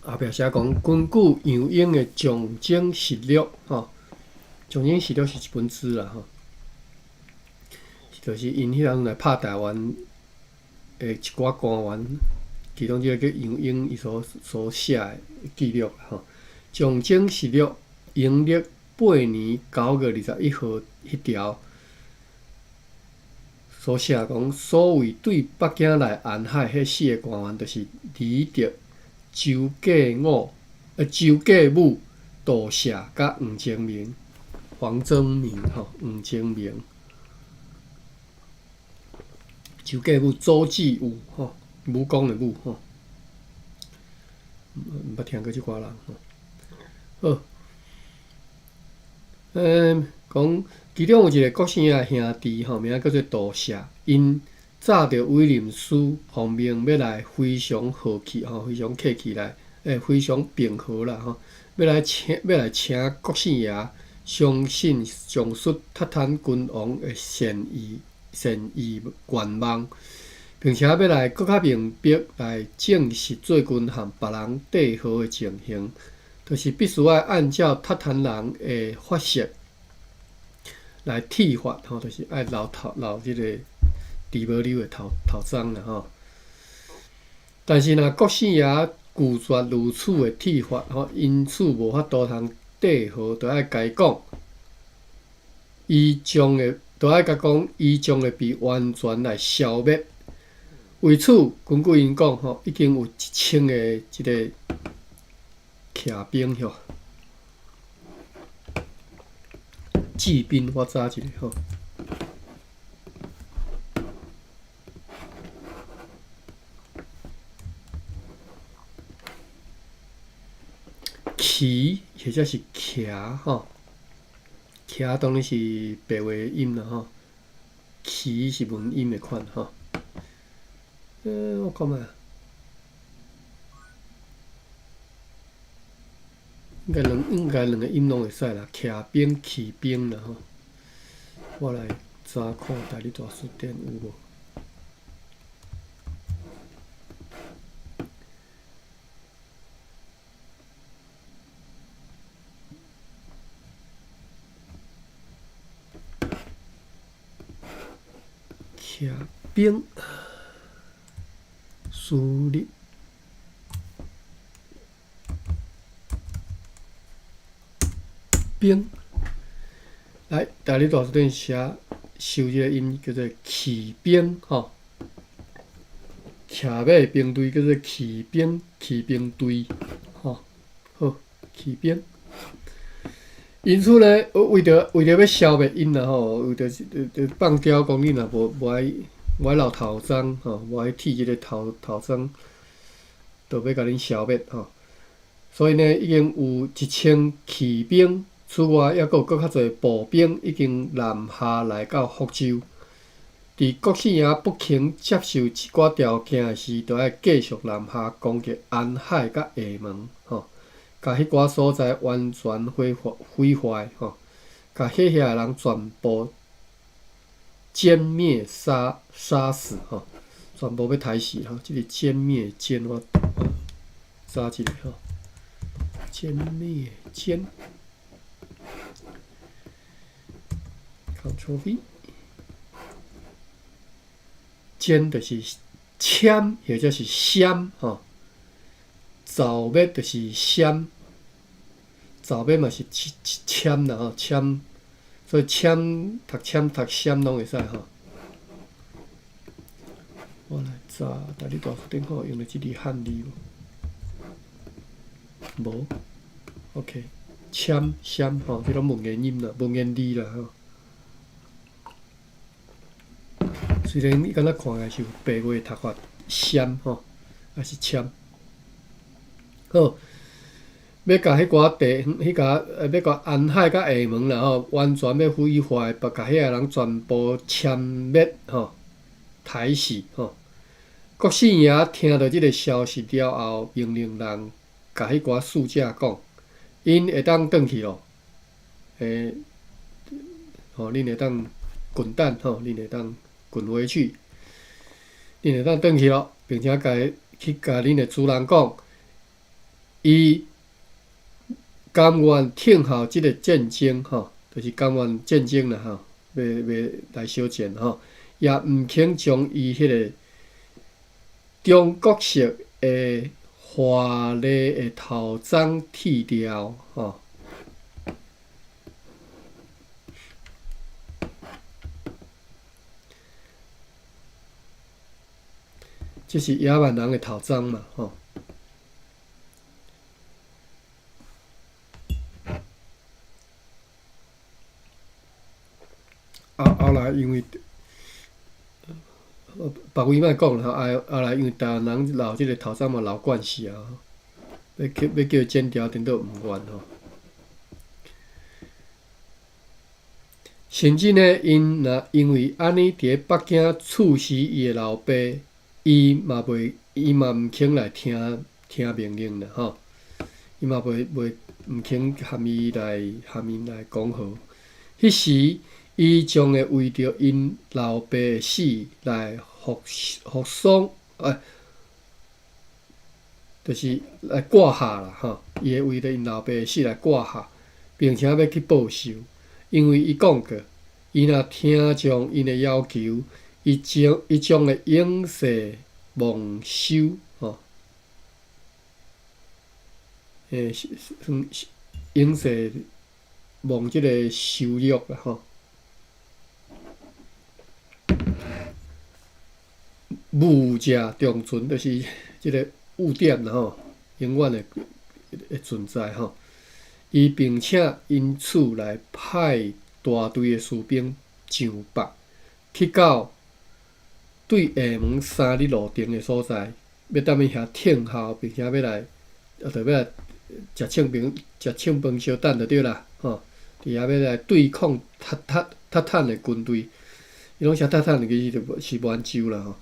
後壁寫講，根據楊英的《長征實錄》吼，《長征實錄》是一本書啦吼，就是𪜶彼陣來拍台灣的一寡官員，其中這个叫楊英，伊所寫的記錄吼，《長征實錄》陰曆8年9月21號彼條所寫講，所謂對北京來安海彼四个官員，就是李德、周繼武、周繼武、杜謝佮黃精明、黃精明吼，黃精明、周繼武、周繼武吼，武功的武吼，毋捌聽過這寡人吼。好，講其中有一個郭姓的兄弟吼，名叫做杜謝，𪜶早著委任師奉命欲來非常和氣吼，非常客氣來，非常平和啦吼，欲來請國姓爺相信上述韃靼君王的善意願望，並且欲來閣較明白來證實最近和別人締和的情形，就是必須愛按照韃靼人的法式來剃髮吼，就是愛留頭留這个豬母溜的頭鬃啦吼，但是若國姓爺拒絕如此的剃髮吼，因此無法度通締和，就愛共伊講，伊將會，就愛共講，伊將會被完全來消滅。為此，根據𪜶講吼，已經有1000個這个騎兵吼，騎兵我查一下吼。騎或者是騎吼，騎當然是白話音啦吼，騎是文音的款吼。我看覓，應該兩個音攏會使啦，騎兵、騎兵啦吼。我來查看台語大辭典有無。騎兵，輸入兵，來，台語大辭典寫收這個音叫做騎兵吼，騎馬兵隊叫做騎兵，騎兵隊吼，好，騎兵。因此呢，為著欲消滅𪜶啦吼，為著就放刁講恁若無愛留頭鬃吼，無愛剃這个頭鬃，就欲共恁消滅吼。所以呢，已經有1000騎兵，此外猶閣有閣較濟步兵已經南下來到福州。佇郭姓爺不肯接受一寡條件時，就愛繼續南下攻擊安海佮廈門吼。共彼寡所在完全毀壞吼，共彼遐的人全部殲滅殺死吼，全部欲刣死吼。這个殲滅殲我查一下吼，殲滅殲， Ctrl V，剪就是签或者是闪吼，造灭就是闪，造灭嘛是签啦吼，签，所以签读签读闪攏會使吼。我來查，台語大辭典看用著這字漢字無？無，OK，簽閃吼，這攏文言音啦，文言字啦吼。雖然你敢若看起來是有白話讀法，閃吼，抑是簽。好，欲共彼寡地，彼个欲共安海佮厦門啦吼，完全欲毀壞，共遐个人全部殲滅吼，刣死吼。國姓爺聽著這个消息了後，命令人共彼寡使者講，𪜶會當轉去囉，吼，恁會當滾蛋吼，恁會當滾回去，恁會當轉去囉，並且共去共恁的主人講，伊甘願聽候這个戰爭吼，就是甘願戰爭啦吼，欲欲來相戰吼，也毋肯將伊彼个中國式的華麗的頭鬃剃掉吼。這是野蠻人的頭鬃嘛，吼。啊，後來因為別位莫講啦，後後來因為台灣人留這个頭鬃嘛留慣勢啊，欲叫欲叫伊剪掉，顛倒毋願吼。甚至呢，𪜶若因為按呢佇咧北京處死伊的老爸，伊嘛袂，伊嘛毋肯來聽聽命令啦，吼！伊嘛袂袂毋肯含伊來含𪜶來講和。彼時，伊將會為著𪜶老爸的死來服服喪，就是來割下啦，吼！伊會為著𪜶老爸的死來割下，並且欲去報仇，因為伊講過，伊若聽從𪜶的要求，伊將伊將會永世蒙羞，吼！算永世蒙這个羞辱啦，吼！物者長存，就是這个污點啦，吼，永遠會會存在吼。伊並且因此來派大隊的士兵上北，去到對廈門3里路程的所在，欲踮彼遐聽候，並且欲來，啊，著欲來食銃兵、食銃飯相等就對啦，吼！佇遐欲來對抗韃靼韃靼的軍隊，伊攏寫韃靼，其實就是滿洲啦，吼！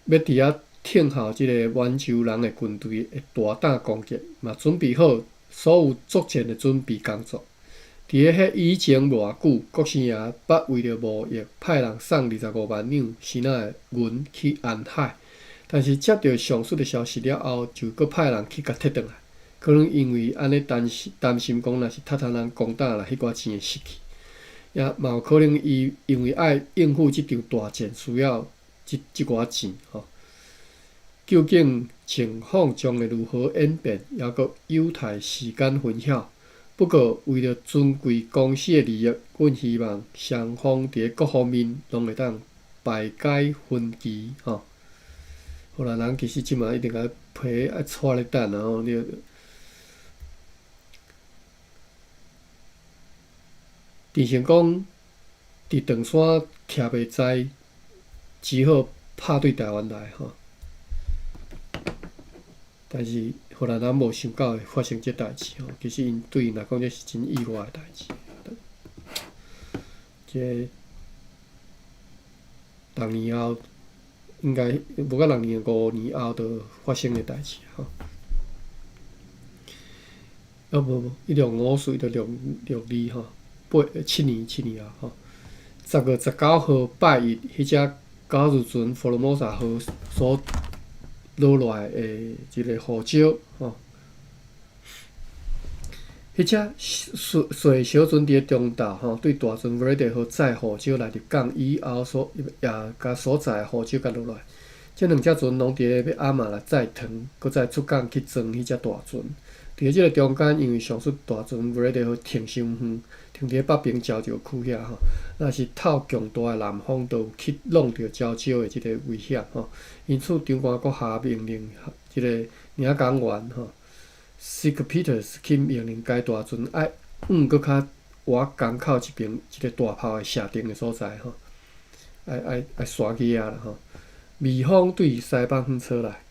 欲佇遐聽候這个滿洲人的軍隊的大膽攻擊，嘛準備好所有作戰的準備工作。佇咧彼以前無偌久，國姓爺捌為著貿易派人送25萬兩生仔的銀去安海，但是接著上述的消息了後，就閣派人去共提轉來。可能因為按呢擔心擔心講，若是韃靼人攻打來，彼寡錢會失去，也嘛有可能伊因為愛應付這場大戰，需要這這寡錢吼。究竟情況將會如何演變，猶閣有待時間分曉。不過，為著尊貴公司的利益，阮希望雙方佇咧各方面攏會當排解分歧，吼。荷蘭人其實這馬一定共皮愛搓咧等啊吼，你。鄭成功佇長山徛袂在，只好拍對台灣來，吼。但是荷蘭人無想到會發生這代誌吼，其實𪜶對𪜶來講，這是真意外的代誌。這六年後，應該無到六年，5年後就發生的代誌吼。啊無無，伊65歲就六六二吼，八七年七年後吼。10月19號拜一，彼隻九字船福羅摩薩號所落來的一个號召吼。彼彼隻細細小船佇咧中晝吼，對大船無咧號載胡椒來入港以後，所也共所載胡椒共落來。這兩隻船攏佇咧欲暗仔來載糖，閣再出港去裝彼隻大船。佇咧這个中間，因為上述大船無咧號停傷遠，停佇咧北爿礁石區遐吼，若是透強大的南風，就有去弄著礁石的這个危險吼。因此，長官閣下命令這個領港員吼 Sick Peters 去命令該大船愛往閣較倚港口這爿一个大炮的射程的所在吼，愛愛愛徙去遐啦吼。微風對西北方吹來。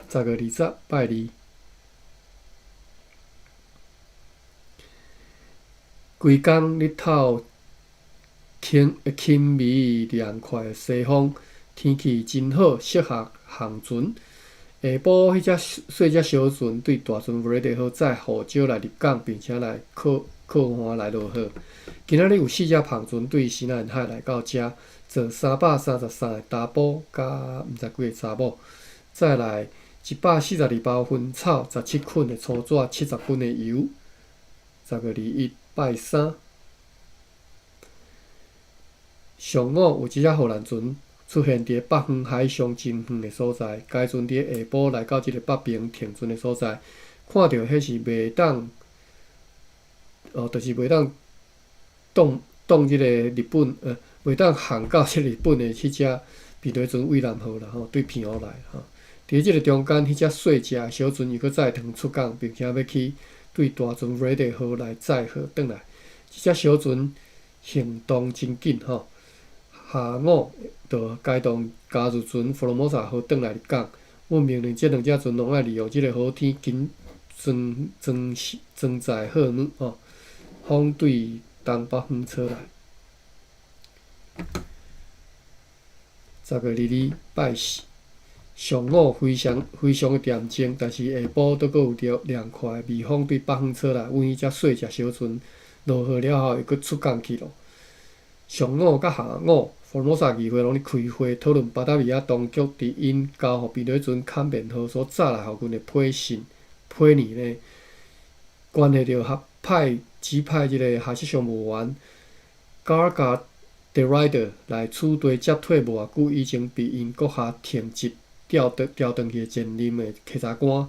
10月20拜二，規工日頭輕輕微涼快的西風，天氣真好，適合航船。下晡，彼隻細隻小船對大船無咧地號載胡椒來入港，並且來靠靠岸來落貨。今仔日有四隻帆船對西南海來到遮，載333個查埔佮毋知幾个查某，再來142包薰草，17捆的粗紙，70斤的油。10月21拜三，上午有一隻荷蘭船出現佇北方海上真遠的所在，該船佇下晡來到這个北爿停船的所在，看著彼是袂當，哦，就是袂當擋擋這个日本，袂當航到這日本的彼隻避雷船蔚藍號啦吼，對澎湖來吼。佇這个中間，彼隻細隻小船又閣載糖出港，並且欲去對大船無咧地號來載貨轉來。這隻小船行動真緊吼，下午就該動加入船福羅摩薩號轉來入港。阮命令這兩隻船攏愛利用這个好天，緊裝裝裝載貨物吼。風對東北方吹來。10月22拜四，上午非常非常的恬靜，但是下晡閣閣有著涼快的微風對北方吹來，阮彼隻細隻小船落貨了後，又閣出港去囉。上午佮下午，福爾摩沙議會攏咧開會討論巴達維亞當局佇𪜶交予避雷船坎面號所紮來予阮的批信批文呢，關係著合派指派這个下屬商務員 Garga de Ruyter 來此地接替無偌久以前被𪜶閣下停職調轉調轉去的前任的稽查官，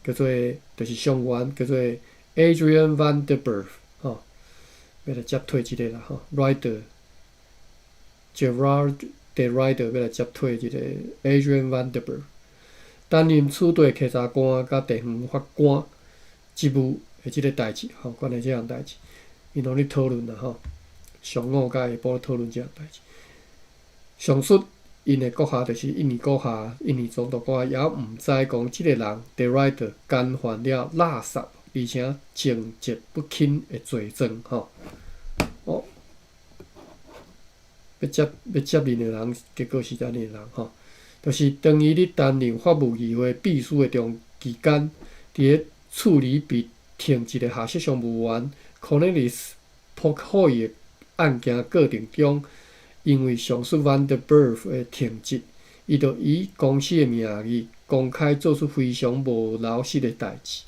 叫做就是商務員叫做 Adrian van der Werf 吼，欲來接替這个啦吼，Ruyter Gerard de Ruyter 欲來接替這个 Adrian van der Werf 擔任此地稽查官佮地方法官職務的這个代誌吼，關於這項代誌，𪜶攏咧討論啦吼。上午佮下晡討論這項代誌。上述𪜶的閣下就是印尼閣下，印尼總督閣下猶毋知講這个人 De Ruyter 干犯了垃圾，而且情節不輕的罪狀吼。哦，欲接欲接任的人，結果是按呢的人吼，就是當伊咧擔任法務議會秘書的中期間，佇咧處理被停職的下屬商務員 Cornelis Pokhoy 的案件過程中，因為上述 Van der Werf 的停職，伊就以公司的名義公開做出非常無老實的代誌。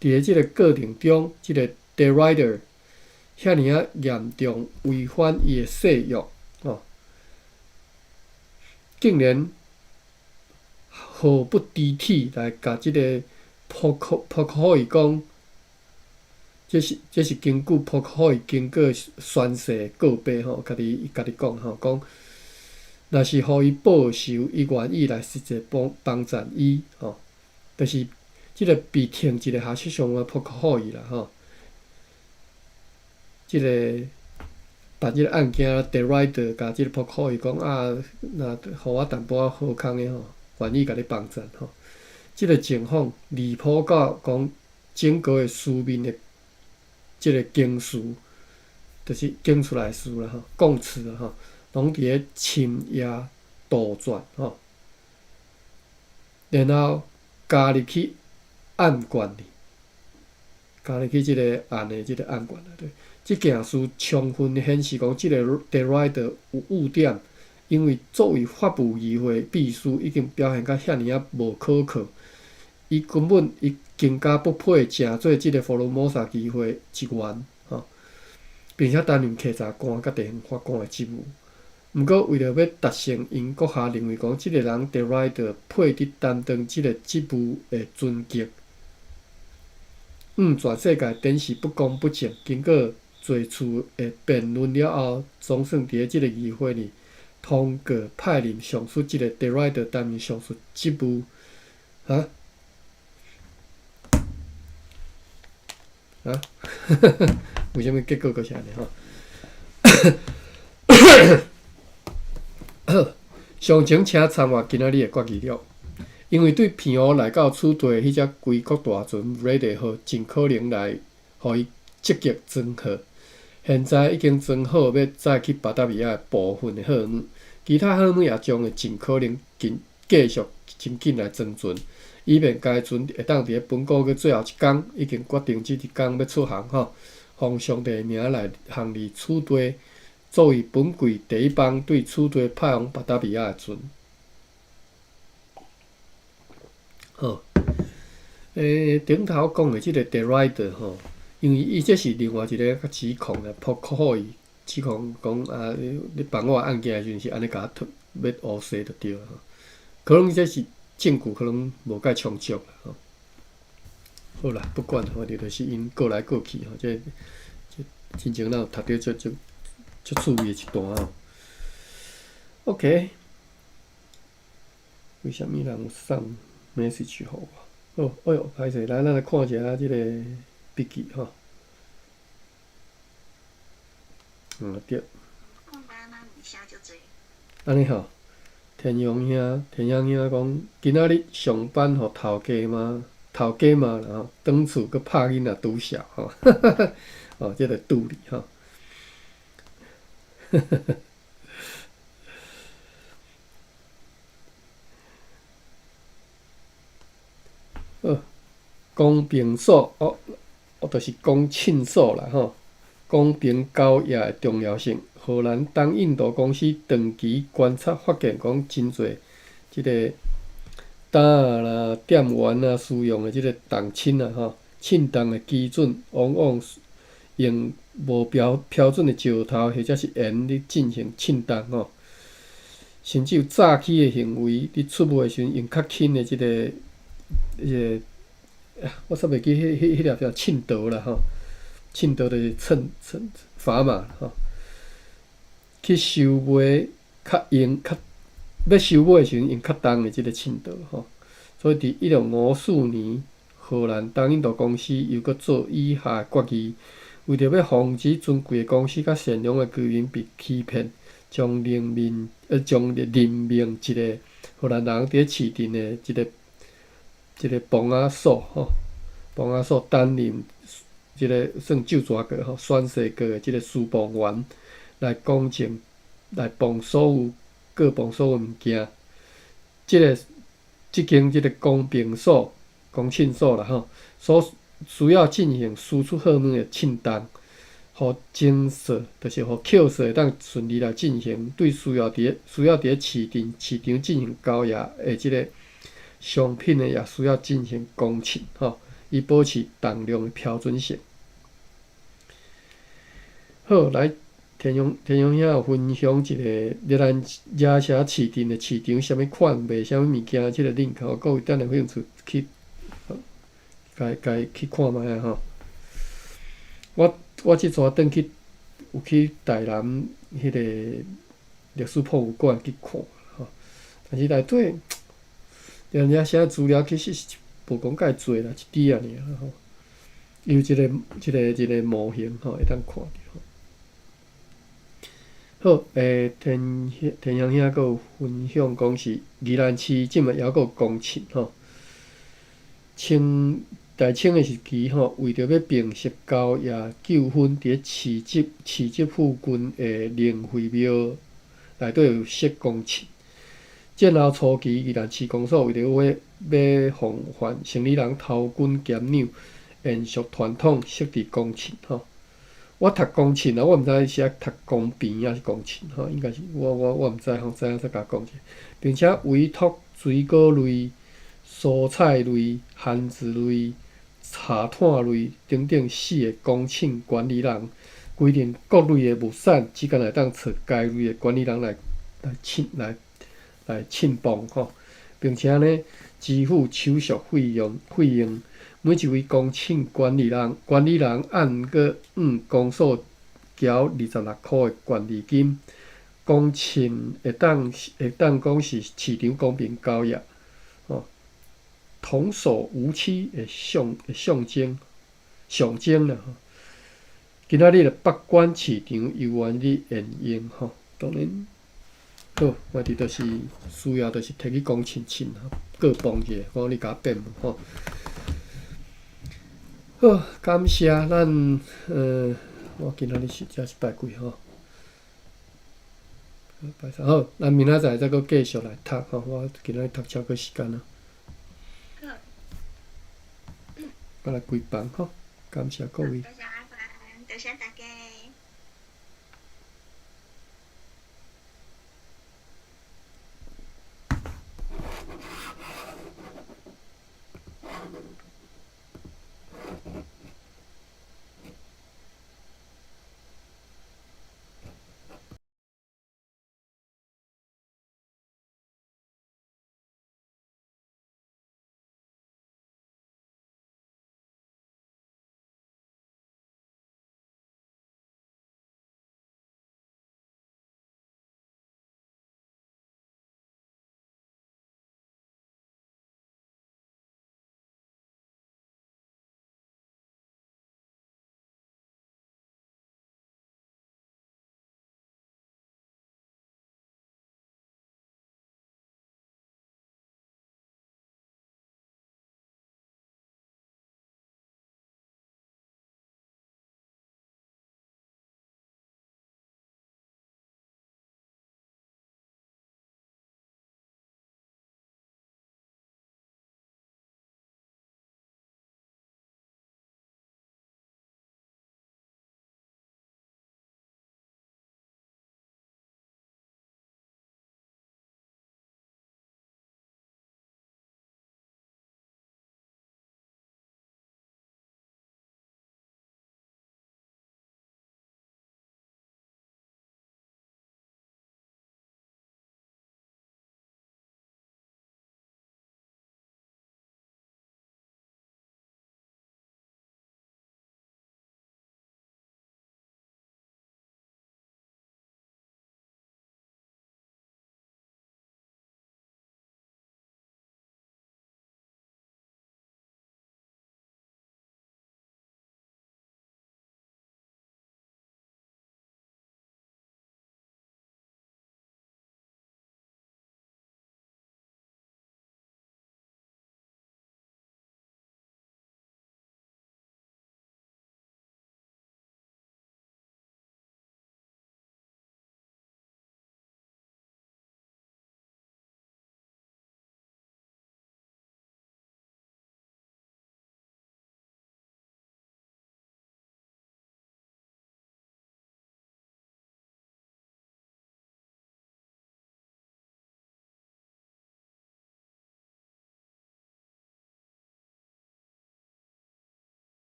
佇咧這个過程中，這个 De Ruyter 遐爾仔嚴重違反伊的誓約，吼，竟然毫不知恥來共這个 Pokhoy 講，這是根據 Pokhoy 經過宣誓告白吼，家己伊家己講吼，講若是予伊報仇，伊願意來實際幫幫贊伊吼，就是這个被停職的下屬上的 Pokhoy 啦吼，這个辦這个案件，De Ruyter 共這个 Pokhoy 講啊，若予我淡薄仔好康的吼，願意共你幫贊吼。這个情況離譜到講整個的書面的這个供詞，就是供出來的詞啦吼，供詞啦吼，攏佇咧深夜杜撰吼，然後加入去案卷裡，加入去這个案的這个案卷內底。這件事充分顯示講，這个 De Ruyter 有污點，因為作為法務議會秘書已經表現甲遐爾仔無可靠，伊根本伊更加不配成做這个福爾摩沙議會一員，吼，並且擔任稽查官佮地方法官的職務。毋過為著欲達成𪜶閣下認為講這个人 De Ruyter 配得擔當這个職務的尊格，全世界展示不公不正，經過濟次的辯論了後，總算佇咧這个議會裡通過派任上述這个 De Ruyter 擔任上述職務，哈？啊？為啥物結果閣是按呢吼？詳情請參閱今仔日的決議錄。因為對澎湖來到此地的彼隻歸國大船 “Vrede 號”盡可能來予伊積極裝好。現在已經裝好欲載去巴達維亞的部分的貨物，其他貨物也將會盡可能緊繼續真緊來裝船，以便該船會當佇咧本個月最後一工，已經決定這一工欲出航吼，奉上帝的名來航離此地，作為本季第一班對此地派往巴達維亞的船。好，頂頭講的這个 De Ruyter 吼，因為伊這是另外一个較指控的，撲予伊指控講啊，你辦我案件的時陣是按呢共我欲烏踅就對了吼。可能這是證據，可能無蓋充足啦吼。好啦，不管，反正就是𪜶告來告去吼，這這之前咱有讀著足足足趣味的一段吼。OK，為啥物人有送 message 予我？好，哎喲，歹勢，來，咱來看一下這个筆記吼。對。按呢吼，田陽兄，田陽兄講，今仔日上班予頭家媽，頭家媽啦吼，轉厝閣拍囡仔拄潲吼，哦，這个道理吼。好，公平所，哦，哦，就是公秤所啦吼。公平交易的重要性。荷蘭東印度公司長期觀察發現，講真濟這个擔仔啦、店員啊使用的這个重秤啊吼，稱重的基準往往用無標標準的石頭或者是鹽咧進行稱重吼，甚至有詐欺的行為，佇出賣的時陣用較輕的這个、彼个，我煞袂記彼彼彼粒叫秤砣啦吼，秤砣就是秤秤砝碼吼，去收買較用較欲收買的時陣用較重的這个秤砣吼，所以佇1654年，荷蘭東印度公司又閣做以下決議，為著欲防止尊貴的公司佮善良的居民被欺騙，將任命將任命一个荷蘭人佇咧市鎮的一个一个磅仔所吼，磅仔所擔任這个算咒詛過吼，宣誓過的這个司磅員來公證來磅所有過磅所有物件。這个這間這个公平所、公秤所啦吼，所需要進行輸出貨物的稱重，予徵稅，就是予扣稅會當順利來進行，對需要佇咧需要佇咧市鎮市場進行交易的這个商品呢，也需要進行公秤吼，以保持重量的標準性。好，來田陽田陽兄有分享一个宜蘭野城市鎮的市場，啥物款賣啥物物件，這个 link 吼，各位等下有興趣去，共共去看覓仔吼。我我這逝轉去有去台南彼个歷史博物館去看吼，但是內底宜蘭野城資料其實是無講介濟啦，一點仔爾吼。有一個一個一個模型吼，會當看著吼。好，田田陽兄閣有分享講是宜蘭市這擺猶閣有公秤吼。清大清的時期吼，為著欲平息交易糾紛，佇咧市集市集附近的靈惠廟內底有設公秤。戰後初期，宜蘭市公所為著欲欲防範生理人偷斤減兩，延續傳統設置公秤吼。我讀公凊啊，我毋知是愛讀公平抑是公凊吼，應該是我毋知吼，知影再共講者。並且委託水果類、蔬菜類、番薯類、茶炭類等等四个公凊管理人，規定各類的物產只干會當揣該類的管理人來稱磅吼，並且呢支付手續費用費用。每一位公凊管理人按閣按公數繳26箍的權利金。公凊會當講是市場公平交易，吼，童叟無欺的象徵啦吼。今仔日的北關市場猶原咧沿用吼，當然，好，我佇就是需要就是提去公凊稱，過磅者，講你共我變吼。好，感謝咱，我今仔日是這是拜幾吼？拜三好，咱明仔載再閣繼續來讀吼。我今仔日讀超過時間啊。好。我來關房吼，感謝各位。多謝阿凡，多謝大家。